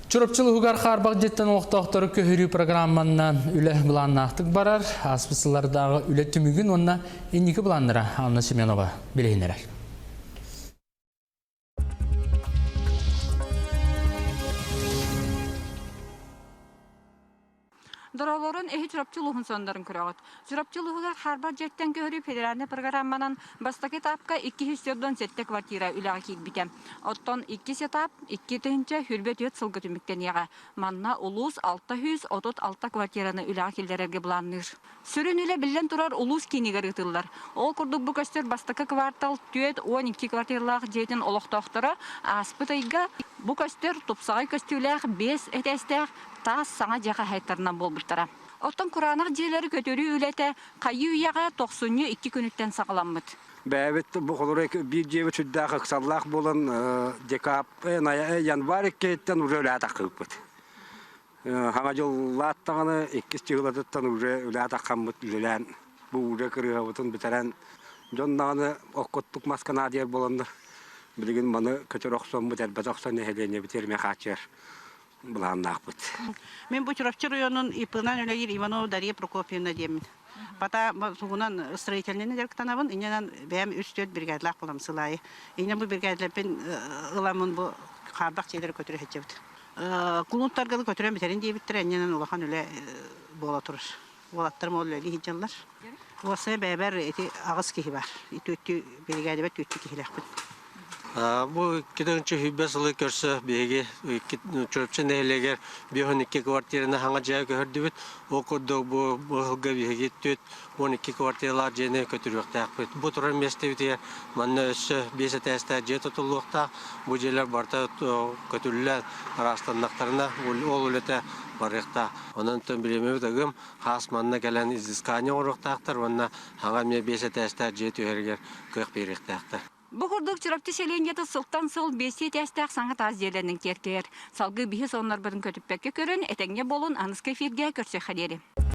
Чурапчы улууһугар хаарбах дьиэттэн олохтоохтору көһөрүү программанан үлэ былааннаахтык барар. Ааспыт сыллардааҕы үлэ түмүгүн уонна инники былааннара Анна Семенова билиһиннэрэр. Дороолорун эһи Чурапчы улууһун соннорун көрөҕүт. Чурапчы улууһугар хаарбах дьиэттэн көһөрүү федеральнай программанан бастакы этапка 247 квартира үлэҕэ киирбитэ. Оттон иккис этап 2024 сылга түмүктэниэҕэ. Манна улуус 636 квартираны үлэҕэ киллэрэргэ былаанныыр. Сүрүн үлэ биллэн турар улуус киинигэр ыытыллар. Ол курдук бу көстөр бастакы квартал 42 квартиралаах дьиэтин олохтоохторо ааспыт ыйга бу көстөр тупсаҕай көстүүлээх биэс этээстээх таас саҥа дьиэ хаһаайыттарынан буолбуттара. Оттон кураанах дьиэлэри көтүрүү үлэтэ хайыы-үйэҕэ тохсунньу икки күнүттэн саҕаламмыт. Бэйэбит бу холоро биир дьиэбит сүрдээх ыксаллаах буолан декаб январь иккиһиттэн уже үлэҕэ таххыыппыт. Хаҥа дьыллаат даҕаны иккис чыһылатыттан уже үлэҕэ таххаммыт үлэлээн бу уже кырыыһабытын бүтэрэн дьон даҕаны оккоттук маска наадыйар буоланнар билигин маны көтөр охсоммут элбэтэ охсон нэһилиэнньэбитигэр эмиэ хааччыйар былааннаахпыт. Мин бу Чурапчы оройуонун ИП-нан үлэлиир Иванова Дария Прокопьевна диэммин. Бата тугунан строительнайны дьарыктанабын, инньэнэн бэйэм үс-түөрт бригадалаах буолам сыл аайы. Инньэ бу бригадаларбын ыламмын бу хаарбах дьиэлэри көтүрэ сылдьабыт. Кулунтаргалы көтүрэн бүтэрин диэбиттэрэ, инньэнэн улахан үлэ буола турар. Уолаттарым ол үлэлии сылдьаллар. Уопсайа бэйэбэр ити аҕыс киһи бар. Түөттүү биригээдэбэр түөттүү киһилээхпин. Бу 2025 сылы көрсө биһиги Чурапчы нэһилиэгэр 52 квартираны хаҥа дьиэ көһөрдүбүт. Ол курдук бу быһылга биһиги 42 квартиралаах дьиэни көтүрүөхтээхпит. Бу турар миэстэбитигэр манна өссө биэс этээстээх дьиэ тутуллуохтаах. Бу дьиэлэр барыта көтүллэн ыраастаннахтарына ол үлэтэ барыахтаах. Онон бириэмэбит ыгым, хаас манна кэлэн изыскание оҥоруохтаахтар уонна хаҥа эмиэ биэс этээстээх дьиэ түһэригэр кыах биэриэхтээхтэр. Бу курдук Чурапчы сэлиэнньэтэ сылтан сыл биэстии этээстээх саҥа таас дьиэлэринэн киэркэйэр. Салгыы биһи сонуннарбытын көтүппэккэ көрөн, этэҥҥэ буолун, аныгыскы эфиргэ көрсүөххэ диэри.